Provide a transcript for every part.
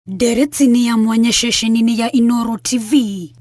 Ndereti-inĩ ya mwanya ceceni-inĩ ya Inooro TV,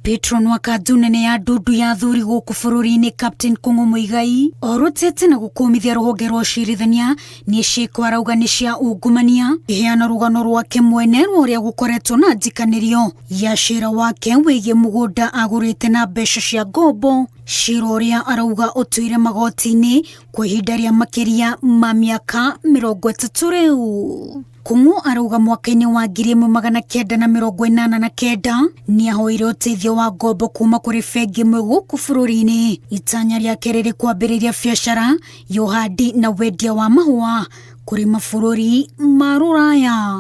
Patron wa kanju nene ya ndundu ya athuri gũkũ bũrũri-inĩ Captain Kung'u Muigai orotete na gũkũmithia rũhonge rwa ũcirithania nĩ ciĩko arauga nĩ cia ungumania, akĩheana rũgano rwake mwene rwa ũrĩa gũkoretwo na njikanĩrio ya cira wake wĩgiĩ mũgũnda agũrĩte na mbeca cia ngombo, cira ũrĩa arauga ũtũire magoti-inĩ kwa ihinda rĩa makĩria ma mĩaka 30 rĩu. Kung'u arauga mwaka-inĩ wa 1989 nĩahoire ũteithio wa ngombo kuma kũrĩ bengi ĩmwe gũkũ bũrũri-inĩ. Itanya rĩake rĩrĩ kwambĩrĩria biacara ya ũhandi na wendia wa mahũa kũrĩ mabũrũri ma rũraya.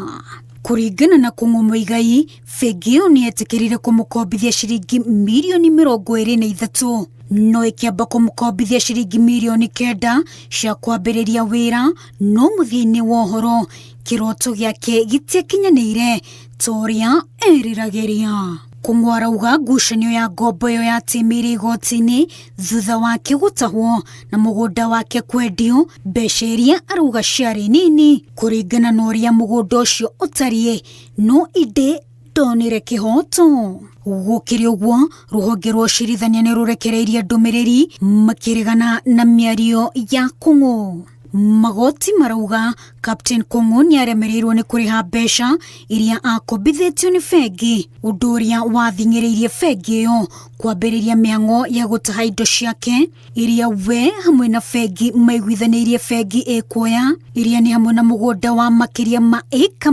Kũringana na Kung'u Muigai, bengi ĩyo nĩyetĩkĩrire kũmũkombithia ciringi mirioni 23 no ĩkĩamba kũmũkombithia ciringi mirioni 9 cia kwambĩrĩria wĩra, no mũthia-inĩ wa ũhoro kĩroto gĩake gĩtiakinyanĩire ta ũrĩa eriragĩria. Kung'u arauga ngucanio ya ngombo ĩyo yatĩmĩire igoti-inĩ thutha wake gũtahwo na mũgũnda wake kwendio mbeca iria arauga ciarĩ nini kũringana na ũrĩa mũgũnda ũcio ũtariĩ, no indĩ ndonire kĩhoto. Gũkĩrĩ ũguo, rũhonge rwa ũcirithania nĩ rũrekereirie ndũmĩrĩri makĩregana na mĩario ya Kung'u. Magoti marauga Captain Kung'u nĩ aremereirwo nĩ kũrĩha mbeca iria akombithĩtio nĩ bengi, ũndũ ũrĩa wathing'ĩrĩirie bengi ĩyo kwambĩrĩria mĩhang'o ya gũtaha indo ciake iria we hamwe na bengi maiguithanĩirie bengi ĩkuoya, iria nĩ hamwe na mũgũnda wa makĩria ma ĩka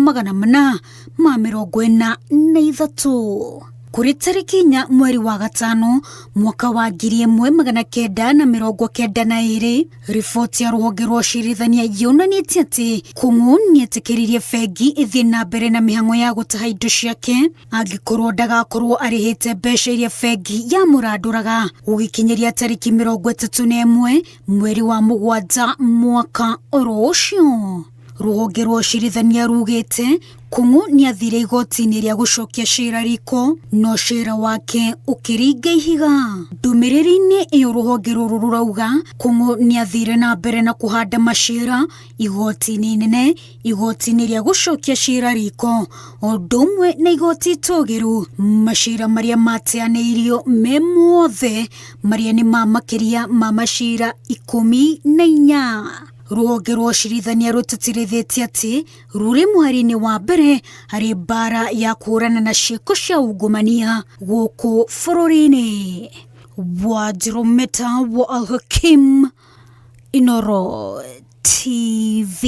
443. Kũrĩ tarĩki 4 mweri wa gatano mwaka wa 1992, riboti ya rũhonge rwa ũcirithania yonanĩtie atĩ Kung'u nĩetĩkĩririe bengi ĩthiĩ na mbere na mĩhang'o ya gũtaha indo ciake angĩkorwo ndagakorwo arĩhĩte mbeca iria bengi yamũrandũraga gũgĩkinyĩria tarĩki 31 mweri wa mũgwanja mwaka oro ũcio. Rũhonge rwa ũcirithania rugĩte Kung'u nĩathire igoti-inĩ rĩa gũcokia cira riko no cira wake ũkĩringa ihiga. Ndũmĩrĩri-inĩ ĩyo rũhonge rũrũ rũrauga Kung'u nĩathire na mbere na kũhanda macira igoti-inĩ inene, igoti-inĩ rĩa gũcokia cira riko, o ũndũ ũmwe na igoti itũgĩru. Macira marĩa mateanĩirio me mothe marĩa nĩ ma makĩria ma macira 14. Rũhonge rwa ũcirithania rũtĩtĩrithĩtie atĩ rũrĩ mũhari-inĩ wa mbere harĩ mbara ya kũhũrana na ciĩko cia ungumania gũkũ bũrũri-inĩ. Wanjirũ Meta wa Al Hakim, Inooro TV.